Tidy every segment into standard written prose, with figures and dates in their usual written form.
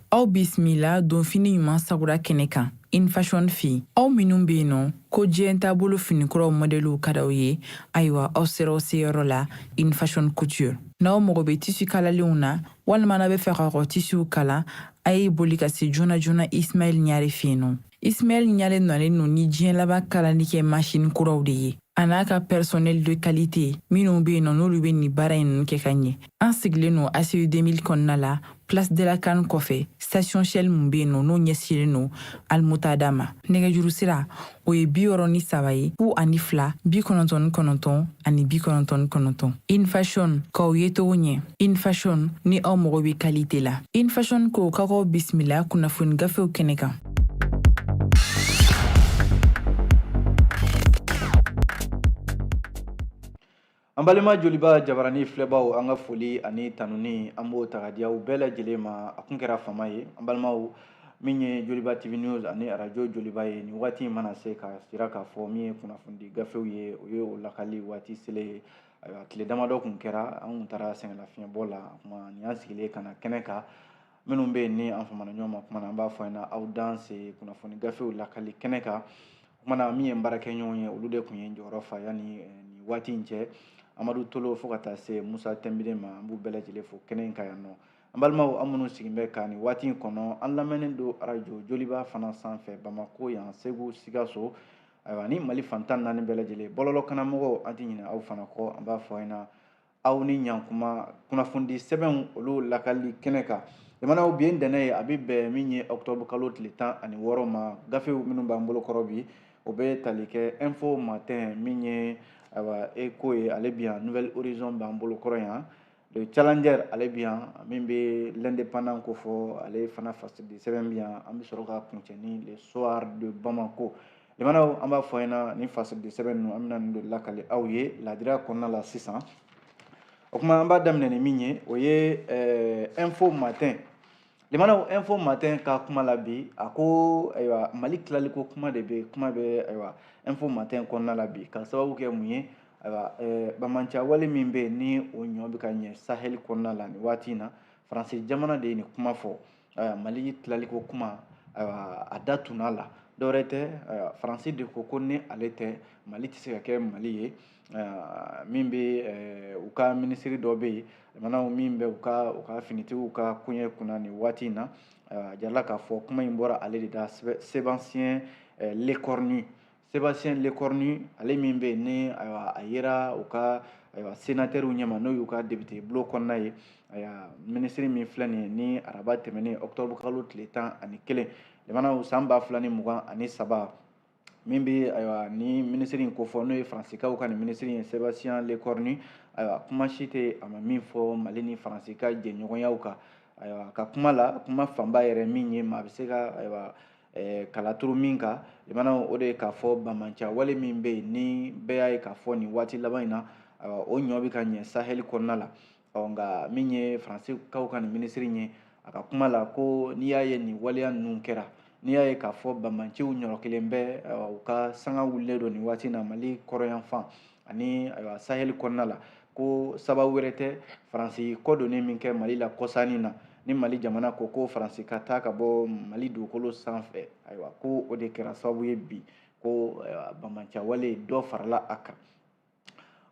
Aw bisimila donfini ɲuman sagura kɛnɛ kan InFashion fɛ yen. Aw minnu bɛ yen nɔ ko diɲɛ taabolo finikuraw mɔdɛliw ka d'aw ye, ayiwa aw sera aw seyɔrɔ la InFashion Couture. N'aw mago bɛ tissu kalalenw na walima n'aw bɛ fɛ k'aw ka tissuw kala, a ye boli ka se joona joona Ismaël Ɲare fɛ yen nɔ. Ismaël Ɲare nalen don ni diɲɛ laban kalalikɛ machine kuraw de ye, a n'a ka personnel de qualité minnu bɛ yen nɔ n'olu bɛ nin baara in ninnu kɛ ka ɲɛ. An sigilen don ACI 2000 kɔnɔna la, place de la CAN kɔfɛ, station Shell mun bɛ yen nɔ n'o ɲɛsinnen don Almutada ma. Nɛgɛjuru sira o ye 63 ye, 02 99 ani 99. InFashion k'aw ye cogo ɲɛ. InFashion ni aw mago bɛ qualité la. InFashion ko k'aw bisimila kunnafoni gafew kɛnɛ kan. An balima Joliba jabarani filɛbaw, an ka foli ani tanuni an b'o ta ka di aw bɛɛ lajɛlen ma. A kun kɛra fama ye, an balimaw, min ye Joliba TV News ani arajo Joliba ye, nin waati in mana se ka sira k'a fɔ min ye kunnafonidi gafew ye, o ye o lakali waati selen ye. Ayiwa, tile damadɔ kun kɛra, an kun taara sɛgɛnlafiɲɛbɔ la, kuma nin y'an sigilen ka na kɛnɛ kan. Minnu bɛ yen ni an famana ɲɔgɔn ma kuma na, an b'a fɔ ɲɛna aw danse kunnafoni gafew lakali kɛnɛ kan. O kumana min ye n baarakɛɲɔgɔn ye, olu de tun ye n jɔyɔrɔ fa yanni nin waati in cɛ, Amadu Tolo fo ka taa se Musa Tɛnbine ma, an b'u bɛɛ lajɛlen fo kɛnɛ in kan yan nɔ. An balimaw, an minnu sigilen bɛ ka nin waati in kɔnɔ, an lamɛnnen don arajo Joliba fana sanfɛ, Bamako yan, Segu, Sikaso, ayiwa ni Mali fan 14 bɛɛ lajɛlen. Bɔlɔlɔkanamɔgɔw, an tɛ ɲinɛ aw fana kɔ, an b'a fɔ aw ɲɛna aw ni ɲankuma kunnafonidi sɛbɛnw olu lakali kɛnɛ kan. Jamanaw, bi ye ntɛnɛn ye, a bɛ bɛn min ye octobre kalo tile 16 ma. Gafew minnu b'an bolo kɔrɔ bi, o bɛ tali kɛ Info Matin, min ye ayiwa Echo ye, ale bi yan, Nouvel Horizon b'an bolo kɔrɔ yan, Le Challenger ale bi yan, min bɛ l'Indépendant ko fɔ, ale fana fasidi sɛbɛn bi yan. An bɛ sɔrɔ ka kuncɛ ni Le Soir de Bamako. Limanaw, an b'a fɔ ɲɛna ni fasidi sɛbɛn ninnu, an bɛna nin de lakali aw ye ladira kɔnɔna la sisan. O kuma an b'a daminɛ ni min ye, o ye Info Matin. Limanaw, Info Matin ka kuma la bi, a ko ayiwa Mali tilaliko kuma de bɛ kuma bɛ ayiwa Info Matin kɔnɔna la bi, ka sababu kɛ mun ye? Ayiwa, banbaanci wale min bɛ yen ni o ɲɔ bɛ ka ɲɛ Sahel kɔnɔna la nin waati in na, Faransi jamana de ye nin kuma fɔ. Ayiwa, Mali tilaliko kuma, ayiwa a da tunna la, dɔwɛrɛ tɛ, ayiwa Faransi de ko ko ni ale tɛ, Mali tɛ se ka kɛ Mali ye. Min bɛ u ka minisiri dɔ bɛ yen, jamanaw min bɛ u ka finitigiw ka koɲɛ kunna nin waati in na, a jirala k'a fɔ kuma in bɔra ale de da, Sébastien Lecornu. Sébastien Lecornu, ale min bɛ yen ni ayiwa a yera u ka ayiwa sénateur ɲɛma, n'o y'u ka député bulon kɔnɔna ye. Ayiwa, minisiri min filɛ nin ye, ni araba tɛmɛnen octobre kalo tile 11, jamanaw, san 2023, min bɛ ayiwa ni minisiri in kofɔ, n'o ye faransikaw ka nin minisiri ye Sébastien Lecornu, ayiwa kuma si tɛ a ma min fɔ Mali ni Faransi ka jɛɲɔgɔnyaw kan. Ayiwa, ka kuma la, kuma fanba yɛrɛ min ye maa bɛ se ka ayiwa kalaturu min kan, limanaw, o de ye k'a fɔ banbaanci wale min bɛ yen ni bɛɛ y'a ye k'a fɔ nin waati laban in na, ayiwa o ɲɔ bɛ ka ɲɛ Sahel kɔnɔna la. Ɔ nka min ye faransikaw ka nin minisiri ye, a ka kuma la ko n'i y'a ye nin waleya ninnu kɛra, n'i y'a ye k'a fɔ banbaanciw ɲɔrɔkelen bɛ, u ka sanga wulilen don nin waati in na Mali kɔrɔyanfan ani ayiwa Sahel kɔnɔna la, ko sababu wɛrɛ tɛ Faransi kɔdonni min kɛ Mali la kɔsannin na, ni Mali jamana ko ko Faransi ka taa ka bɔ Mali dugukolo sanfɛ, ayiwa ko o de kɛra sababu ye bi ko banbaanci wale dɔ farala a kan.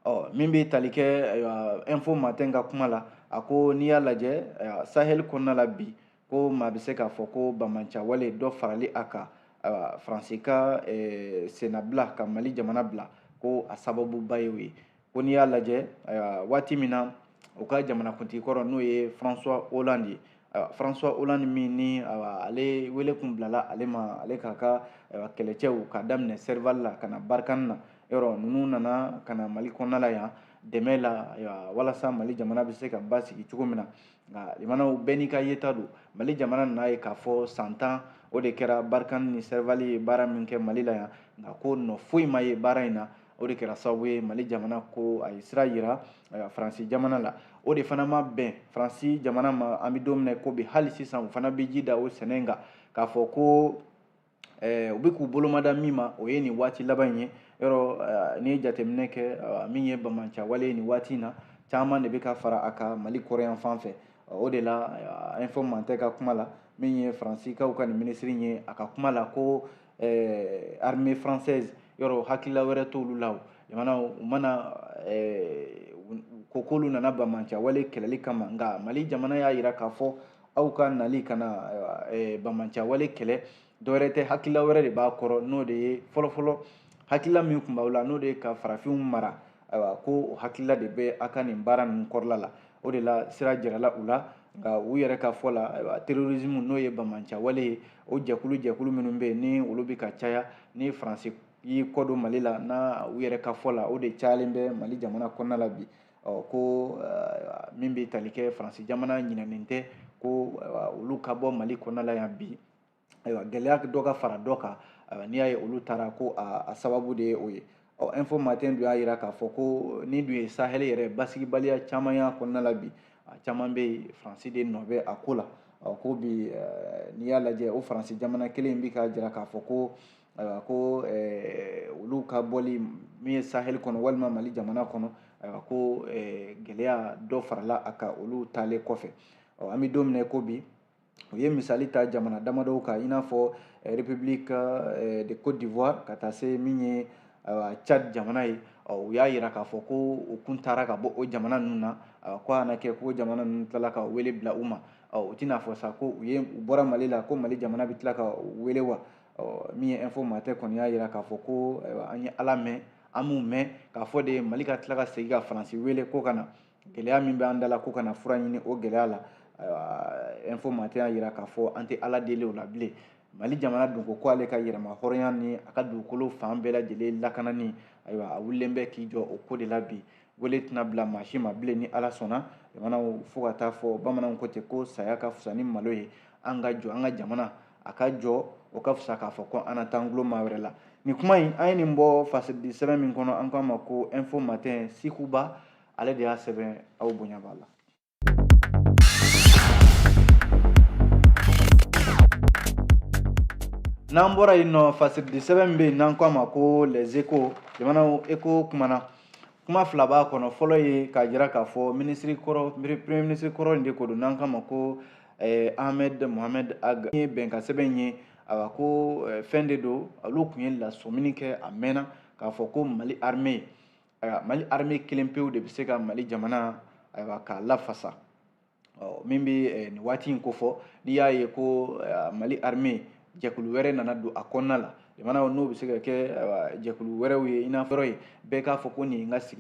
Ɔ min bɛ tali kɛ ayiwa Info Matin ka kuma la, a ko n'i y'a lajɛ Sahel kɔnɔna la bi, ko maa bɛ se k'a fɔ ko banbaanci wale dɔ farali a kan, ayiwa Faransi ka sennabila ka Mali jamana bila, ko a sababuba ye o ye. Ko n'i y'a lajɛ ayiwa waati min na u ka jamanakuntigi kɔrɔ, n'o ye François Hollande ye, ayiwa François Hollande min ni ayiwa ale wele kun bilala ale ma, ale k'a ka ayiwa kɛlɛcɛw ka daminɛ Serval la ka na Barkhane na, yɔrɔ ninnu nana ka na Mali kɔnɔna la yan dɛmɛ la, ayiwa walasa Mali jamana bɛ se ka basigi cogo min na. Nka limanaw, bɛɛ n'i ka yeta don. Mali jamana nana ye k'a fɔ san 10 o de kɛra Barkhane ni Serval ye baara min kɛ Mali la yan, nka ko nɔ foyi ma ye baara in na. O de kɛra sababu ye Mali jamana ko a ye sira yira Faransi jamana la. O de fana ma bɛn Faransi jamana ma. An bɛ don min na ko bi, hali sisan u fana bɛ ji da o sɛnɛ in kan k'a fɔ ko u bɛ k'u bolomada min ma, o ye nin waati laban in ye. Yɔrɔ n'i ye jateminɛ kɛ, min ye banbaanci wale ye nin waati in na, caman de bɛ ka fara a kan Mali kɔrɔyan fan fɛ. O de la Info Matin ka kuma la, Min ye Faransikaw ka nin minisiri ye, a ka kuma la ko armée française yɔrɔ hakilila wɛrɛ t'olu la. O jamana u mana ko k'olu nana banbaanciya wale kɛlɛli kama, nka Mali jamana y'a yira k'a fɔ aw ka nali ka na banbaanciya wale kɛlɛ, dɔwɛrɛ tɛ, hakilila wɛrɛ de b'a kɔrɔ, n'o de ye fɔlɔfɔlɔ hakilila min tun b'aw la, n'o de ye ka farafinw mara. Ayiwa, ko o hakilila de bɛ a ka nin baara ninnu kɔrɔla la. O de la sira jirala u la, nka u yɛrɛ ka fɔ la, ayiwa, terrorisme, n'o ye banbaanciya wale ye, o jɛkulu minnu bɛ yen ni olu bɛ ka caya, ni Faransi y'i kɔ don Mali la, n'a u yɛrɛ ka fɔ la, o de cayalen bɛ Mali jamana kɔnɔna la bi. Ɔ ko min bɛ tali kɛ Faransi jamana ɲinɛnen tɛ ko olu ka bɔ Mali kɔnɔna la yan bi. Ayiwa, gɛlɛya dɔ ka fara dɔ kan. Ayiwa, n'i y'a ye olu taara, ko a sababu de ye o ye. Ɔ Info Matin dun y'a yira k'a fɔ ko ni dun ye Sahel yɛrɛ basigibaliya caman y'a kɔnɔna la bi, a caman bɛ yen, Faransi de nɔ bɛ a ko la. Ɔ ko bi n'i y'a lajɛ, o Faransi jamana kelen in bɛ k'a jira k'a fɔ ko ayiwa, ko olu ka bɔli min ye Sahel kɔnɔ walima Mali jamana kɔnɔ, ayiwa, ko gɛlɛya dɔ farala a kan olu taalen kɔfɛ. Ɔ an bɛ don min na i ko bi, u ye misali ta jamana damadɔw kan, i n'a fɔ République de Côte d'Ivoire, ka taa se min ye ayiwa Tchad jamana ye. Ɔ u y'a yira k'a fɔ ko u kun taara ka bɔ o jamana ninnu na, ko a na kɛ ko jamana ninnu tilala ka wele bila u ma. Ɔ u tɛna fɔ sa ko u ye u bɔra Mali la, ko Mali jamana bɛ tila ka wele wa. Ɔ min ye Info Matin kɔni y'a yira k'a fɔ ko ayiwa, an ye Ala mɛn, an m'u mɛn k'a fɔ de Mali ka tila ka segin ka Faransi wele ko ka na gɛlɛya min bɛ an da la, ko ka na fura ɲini o gɛlɛya la. Ayiwa, Info Matin y'a yira k'a fɔ an tɛ Ala deli o la bilen. Mali jamana dun ko k'ale ka yɛrɛma hɔrɔnya ni a ka dugukolo fan bɛɛ lajɛlen lakanani, ayiwa, a wulilen bɛ k'i jɔ o ko de la bi. Wele tɛna bila maa si ma bilen ni Ala sɔnna. Jamanaw fo ka taa fɔ bamananw ko ten ko saya ka fisa ni malo ye. An ka jɔ, an ka jamana a ka jɔ, o ka fisa k'a fɔ ko an na taa an tulo maa wɛrɛ la. Nin kuma in, an ye nin bɔ fasiridi sɛbɛn min kɔnɔ, an k'a ma ko Info Matin, Sikuba ale de y'a sɛbɛn. Aw bonya b'a la. N'an bɔra yen nɔ, fasiridi sɛbɛn min bɛ yen n'an k'a ma ko Les Échos, jamanaw Écho kumana, kuma fila b'a kɔnɔ. Fɔlɔ ye k'a jira k'a fɔ minisiri kɔrɔ, premier ministre kɔrɔ in de ko don, n'an k'a ma ko Ahmed Mohamed Ag ye bɛnkan sɛbɛn ye. Ayiwa, ko fɛn de don, olu tun ye lasɔmini kɛ a mɛnna k'a fɔ ko Mali armée, ayiwa, Mali armée kelen pewu de bɛ se ka Mali jamana, ayiwa, k'a lafasa. Ɔ min bɛ nin waati in kofɔ, n'i y'a ye ko Mali armée jɛkulu wɛrɛ nana don a kɔnɔna la, jamana n'o bɛ se ka kɛ jɛkulu wɛrɛw ye, i n'a fɔ yɔrɔ ye bɛɛ k'a fɔ ko nin ye n ka sigi